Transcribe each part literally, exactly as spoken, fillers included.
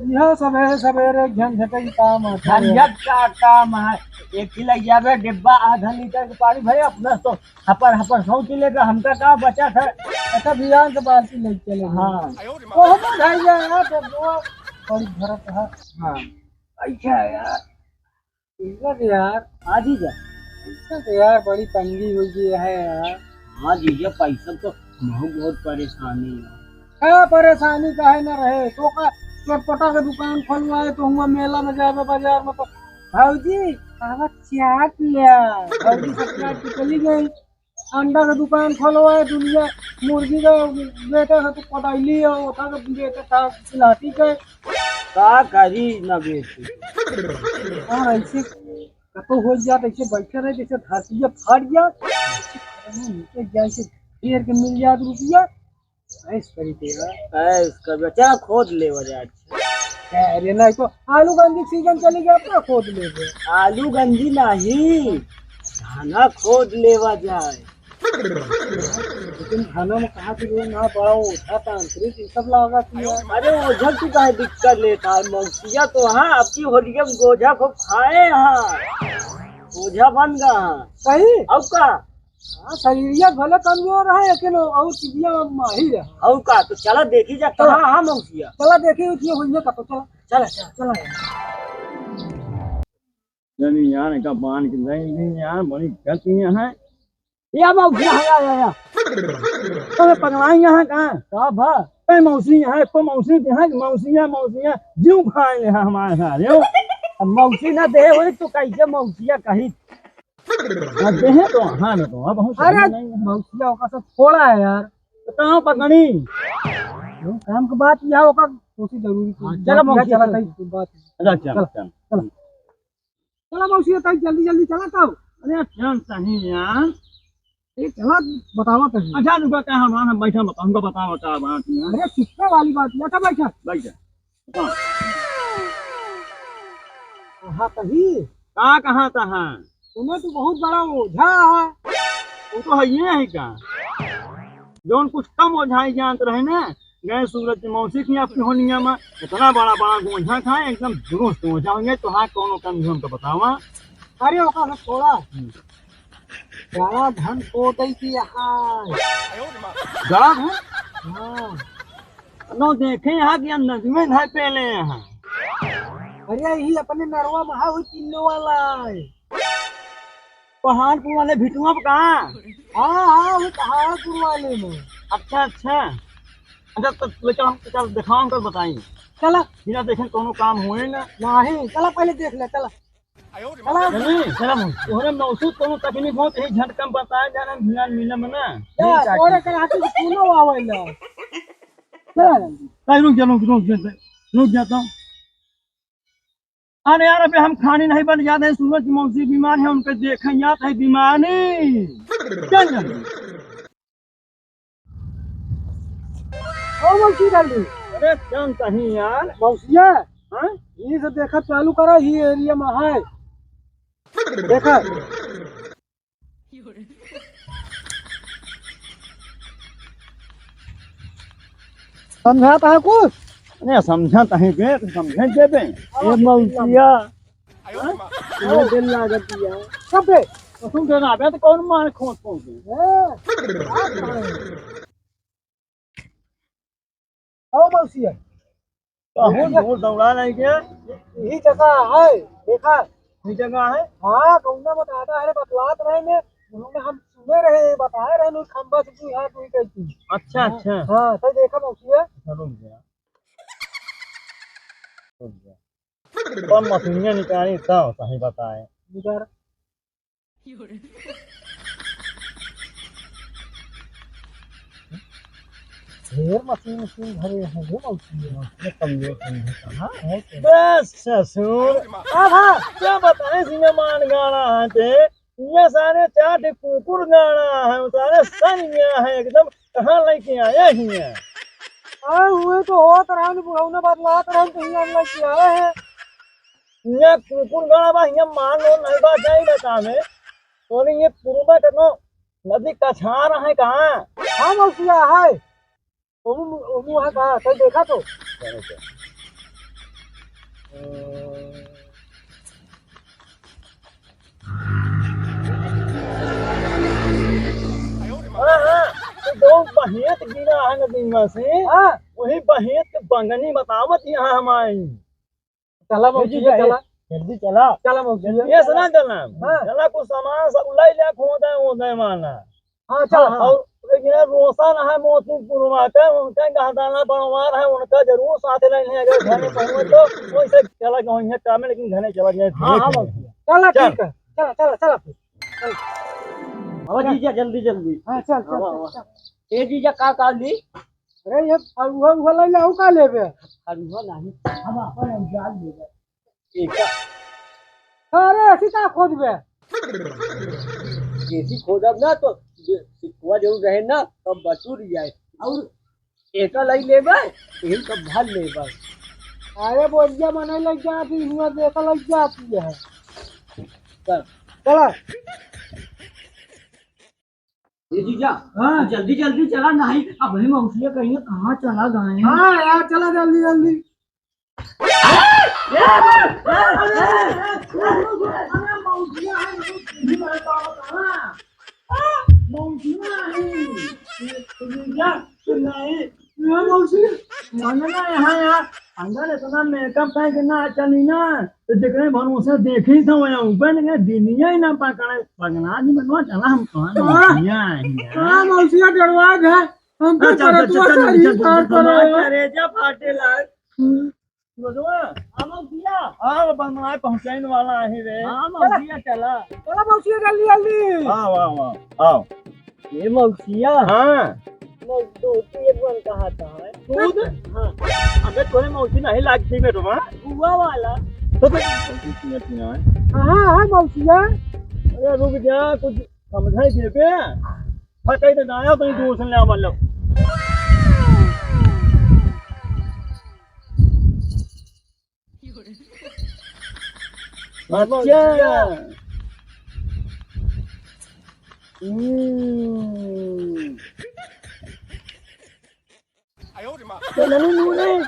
यह सवेरे सवेरे झंझट ही काम आता है। झंझट का काम है? एक ही लग जावे डिब्बा, आधा लीटर के पानी भरे, अपना तो हपर हपर सौ की लेकर हमका का बचा था? अच्छा, भियान से बाल्टी लेके चले। हाँ। तो हम भैया यार, तो वो बड़ी भरत है। हाँ। अच्छा यार। इज्जत यार। हाँ जीजा। इज्जत यार, बड़ी तंगी हो गई है यार। हाँ जीजा, पैसा तो बहुत, बहुत परेशानी है। का परेशानी काहे न रहे? तो का चटपटा के दुकान खोलवाए तो हुआ मेला में जावे बाजार में तो भौजी, आवा चाट लिया। भौजी सब चाट के चली गई। अंडा के दुकान खोलवाए, दुनिया मुर्गी का बेटा है तो पटाइली है, ओथा के बेटा था सिलाटी के। का करी ना बेटी। और ऐसे कतो हो जात, ऐसे बैठे रहे जैसे धरती फाट जात, नीचे जाए से घेर के मिल जात रुपया। ऐस करी के यार। ऐस कर बेटा, खोद ले बाजार। अरे नहीं तो आलू गंजी सीजन चली गया, अपना खोद ले दे। आलू गंजी नहीं, धाना खोद लेवा जाए। लेकिन धाना में कहा कि वो ना बड़ा ओझा तांत्रिक ये सब लागा कि यार। अरे ओझा की काहे दिक्कत लेता है? मौसिया तो हाँ, आपकी होलिया में गोझा खूब खाए हाँ। ओझा बन गया हाँ। सही? अब का? हाँ, शरीरिया भले कमजोर है, लेकिन और चीजिया माहिर है। हऊ का? तो चला देखी जा, कहाँ हाँ मौसिया? चला देखी, उठिए होइए का तो चला। चला, चला, चला। जनी यार, इनका बांध के नहीं दी यार, बड़ी गलती है। या मौसिया, या, या, या। अबे पगलाई यहाँ का? का भा? ए मौसी यहाँ, एको मौसी यहाँ, मौसिया, मौसिया, जीव खाए यहाँ हमारे साथ, यो। अब मौसी ना दे होई तो कैसे मौसिया कही? हाँ, देहे तो, हाँ, ना तो, हाँ, बहुत अरे, सही नहीं है। मौसिया ओका सब थोड़ा है यार। तो कहाँ पकड़ी? वो काम के बात यह ओका कोशिश जरूरी थी। हाँ, चलो, चला, मौसी, चला, चलो। कहीं बात। अच्छा, चल, चला, चल। चला। चला, मौसी, तई जल्दी, जल्दी चला तब। अरे, चल सही यार। ए, चला, बतावा तनी। अच्छा, रुका, का हमारा हम बैठा, हमका बतावा का बात है। अरे, सुस्ता वाली बात है, अच्छा, बैठा। बैठा। हाँ। कहा तही? का कहा तहा? सुने तू बहुत बड़ा ओझा है। वो तो है ही है का। जौन कुछ कम ओझाई जानत रहे ना, गए सूरज की मौसी की आपकी होनिया में, इतना बड़ा बड़ा गोझा खाए, एकदम दुरुस्त ओझा होंगे। तो हाँ, कौनो कमी हो हमको बतावा। अरे ओका से थोड़ा हम्म। बड़ा धन को दई की यहाँ। बड़ा धन? हाँ। नो देखे यहाँ कि अंदर में धाय पहले यहाँ। अरे, यही अपने नरवा में हुई तीनों वाला है। पहाड़पुर वाले भिटुआ पे कहाँ? हाँ, हाँ, वो पहाड़पुर वाले में। अच्छा, अच्छा। अच्छा, तो ले चल, हम चल दिखाओ, हमको बताई। चला। बिना देखे कोनो काम होए ना। नहीं, चला पहले देख ले, चला। चला। नहीं, चला भाई। तोहरे मौसू कोनो तकलीफ हो, तो यही झटकम बताए जाना, ध्यान मिले में ना। क्या? यही तोरे चाहती। कराती से कोनो आवे ना। चला। नहीं, रुक जा, रुक, रुक जा, रुक जा तो। अरे यार, अबे हम खानी नहीं बन जाते हैं, सूरज की मौसी बीमार है, उनके देखे जात है बीमारी। चल जल्दी। ओ मौसी डाल दी। अरे चल कहीं यार। मौसिया, हाँ? ये से देखा चालू करा, ये एरिया में है। देखा। समझात है कुछ? अरे समझात है बे, तो समझे दे बे। ए मौसिया, हाँ? ये दिल लागत है। कब बे? तो तुम देना बे, तो कौन मार खोंच खोंच दे? ए, ओ मौसिया। कहूँ दूर दौड़ा नहीं के। यही जगह है, देखा? यही जगह है? हाँ, गौना में दादा है, बतलात रहे ने, उन्होंने हम सुने रहे, बताए रहे, उन खंबा से तू यहाँ तू ही कहती। अच्छा, हाँ, अच्छा। हाँ, तो देखा मौसिया। अच्छा, रुक जा। रुक जा। कौन मशीनिया निकाली, तब सही बताए। निकाल। ढेर मशीन, मशीन भरे हैं, वो मशीन है। ये कमजोर समझे कहाँ है तो? बस ससुर। आहा, क्या बताएं, सिनेमान गाना है ते? ये सारे चार ठे कुकुर गाना है, वो सारे सैया है, एकदम कहाँ लेके आए हैं? अरे, हुए तो होत रहन, बुढ़ौना बतलात रहन, तो हियाँ लेके आए हैं। हियाँ कुकुर गाना बा, हियाँ मान लो नहीं बा, जाई बतावे। तोरे ये पुरुबा के तो नदी कछार है कहाँ? हाँ, मौसिया है। ओमू, ओमू है कहाँ? कहीं देखा तो? हाँ, हाँ, तो दो बहियत गिरा है नदीमा से, हाँ। वही बहियत के बंगनी बतावत यहाँ हम आई। चला मौसी, चला। जल्दी चला। चला मौसी। जल्दी ये चला। सुना चलना। हाँ। चला कुछ सामान सब लाई ले, खोदे, वोदे वाला। हाँ, चल, हाँ, हाँ। और एक ये रोशन है मोतीपुर में, के उनके गहदाना बनवार है, उनका जरूर साथ लेने, अगर घर में पहुंचे तो वैसे चला गए हैं काम में, लेकिन घर चला गए। हाँ, हाँ, ठीक है। चला, चल। ठीक है। चला, चला, चला फिर। चल। आवा जीजा, जल्दी, जल्दी। हाँ, चल, चल, आवा, चल, आवा। चल। ए जीजा, का, का ली? अरे, ये फरुआ, उआ ले ले, का लेबे? फरुआ नहीं, हम अपन औजार लेबे। एका। अरे, ऐसी का खोदबे? ऐसी खोदब ना तो जे सिक्कवा जरूर रहे ना, तब बचुर जाए। और एका लाई लेबे, यही तब भर लेबे। अरे, बोलिया मने लग जाती, हुआ देखा लग जाती है। चल। चला। ए जीजा, हाँ। जल्दी जल्दी चला, नहीं अब हम मौसिया कहिए कहाँ चला गए हैं। हाँ यार, चला जल्दी जल्दी। मौसिया नहीं। ए मौसी, मने ना यहाँ, यहाँ अंदर इतना मेकअप है कि ना चली ना, तो जेकरे भरोसे देखी था वहाँ ऊपर ने दुनिया ही ना पकड़े, पगला जी बनवा चला हम कहाँ हाँ। दुनिया है यार। हाँ, मौसिया डरवा है, हम तो हाँ, चल, चल, चल, चल, चल, चल, चल, चल, चल, करेजा फाटे लाग। हम्म। रोजवा, हाँ, मौसिया। हाँ, बनवाए पहुँचाइन वाला है रे। हाँ, मौसिया, चला। चला, मौसिया, जल्दी, जल्दी। हाँ, वाह, वाह, आओ। ये मौसिया। हाँ। मौ-, दो, तीन एक बार कहा था, है? दूध? हाँ। अबे, तोरे मौसी नहीं लागती बेटवा। बुआ वाला। तो, तो, मौसी सुनत ना है। हाँ, हाँ, मौसिया। अरे, रुक जा, कुछ समझाई देबे। फटाई तो गाया, तो ये दूर से ले आवा लो। अच्छा। हम्म। चलो, नू, नू, नू।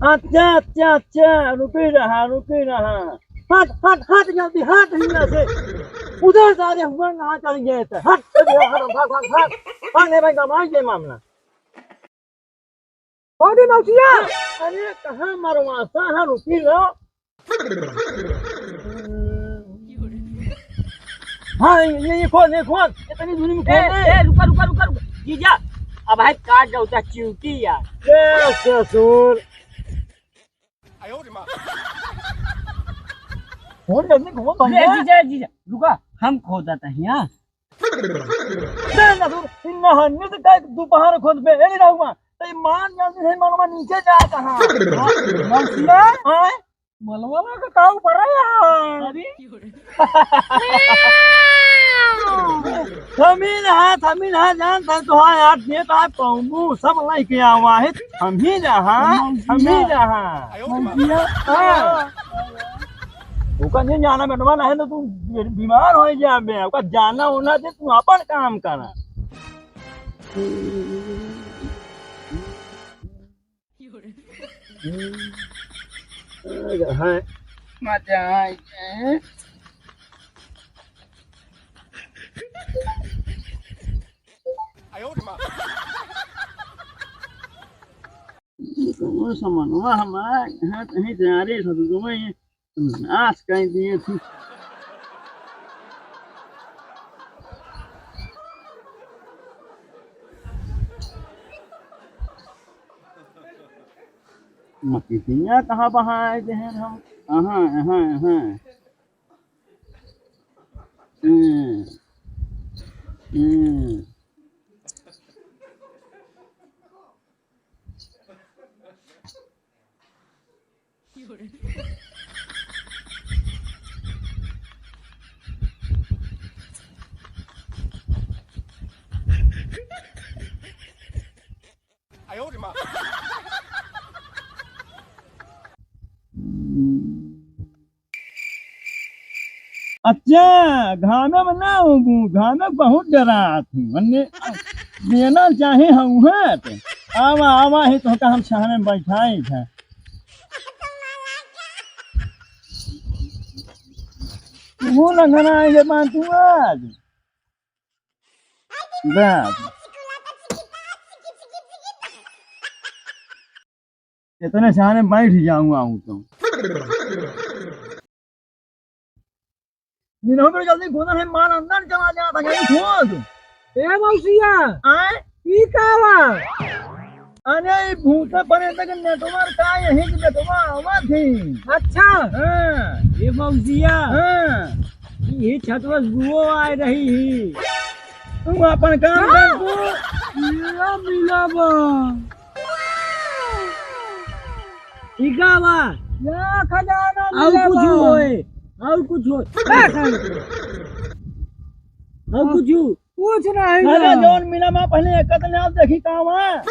अच्छा, अच्छा, अच्छा, रुके रहा, रुके रहा। हट, हट, हट, जल्दी हट हियाँ से। उधर सारे हुआ ना चल गए थे। हट, हट, हट, हट, हट, हट। हट, ले भाई, दबाई दे मामला। कौन है मौसिया? अरे, कहाँ मरवासा है, रुकी लो। हाँ, ये, ये खोल, ये खोल, इतनी दूरी में ए, खोल दे। ए, रुका, रुका, रुका, रुका। जीजा, अब है काट जाओ, ता चिउटी यार। ए, ससुर। खोल जल्दी, खोल ए, भैया। जीजा, जीजा, रुका, हम खोदा था यहाँ। नहीं, ना, सुन, इन्ना हन्नी से का दोपहर खोद पे, ए, नहीं रहूँगा। तो ये मान जाती है, मनवा नीचे जा कहाँ? मौसिया? हाँ? मलमला का का ऊपर है यार? अरे? हम ही रहा, हम ही रहा, जान था तो हाँ यार, ये तो है पौनू, सब लेके आवा है, हम ही रहा, हम ही रहा। मौसिया? हाँ। ओका नहीं जाना बेटवा, नहीं तो तू बीमार हो जाबे। ओका जाना होना दे, तू अपन काम करा। हाँ। मजा आ गया। कौन सामानवा हमार यहाँ कहीं जा रहे थे, तो तुम्हें ये नाश कर दिए थे। मकितिया कहाँ बहाए दे हैं हम? हाँ, हाँ, हाँ। हम्म। हम्म। अच्छा, घामे में ना होबू, घामे में बहुत डरात हूँ। मन्ने देना चाहे हूँ है तो। आवा, आवा है तो हम सहने में बैठाई है। वो लंघना आएंगे बांटू आज। बस। इतने सियाने बैठ जाऊंगा हूँ तो। निन्हू बेर जल्दी खोदन है, माल अंदर चला जाता है, खोद। ए मौसिया, आए? ई का बा? अरे, ई भूसे परे तक नेटवर्क का यही के नेटवर्क आवत ही। अच्छा। हाँ। ए मौसिया। हाँ। ये छतवा से बुओ आ रही ही। तू अपन काम कर तू। मेरा मिला बा। ई का बा? या खजाना और मिला कुछ बा। होए, और कुछ होए। बस। और कुछ? कुछ नहीं अरे बा। जौन मिला बा, पहले एक तो नाम देखी का बा।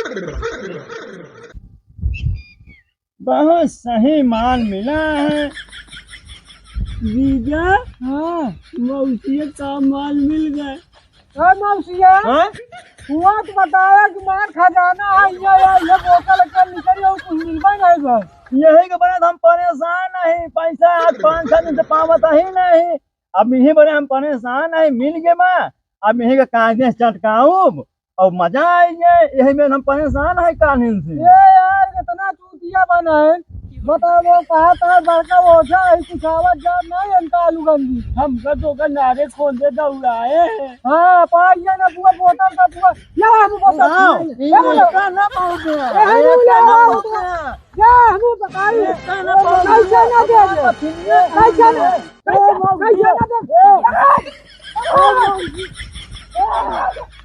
बहुत सही माल मिला है। जीजा, हाँ। मौसिया का माल मिल गए। ए मौसिया, हाँ? हुआ तो बताया कि मार खजाना है, ये, ये, ये बोतल के निकली और कुछ मिलबा नहीं बा। यही के बने हम परेशान नहीं, पैसा आज पाँच छह दिन से पावत ही नहीं। अब यही बने हम परेशान नहीं, मिल गए बा। अब यही के कायदे से चटकाऊब और मजा आई जाए, यही में हम परेशान है कानून से। ए यार, कितना चूतिया बना है। बताओ, वो कहा था बड़का ओझा है, कुछ आवत जात नहीं इनका आलू गंजी। हम सब तो का नारे खोंदे दौड़ाए हैं। हाँ, पाइए ना बुआ बोतल का बुआ। ले आओ, हम बोतल। आओ, ले आओ। ये का ना पाओ दे। ए, हम ले आओ। जा, हम बताई। ये का ना पाओ दे। कैसे ना दे दे? कैसे ना? कैसे, कैसे ना दे? ए, ए, ए,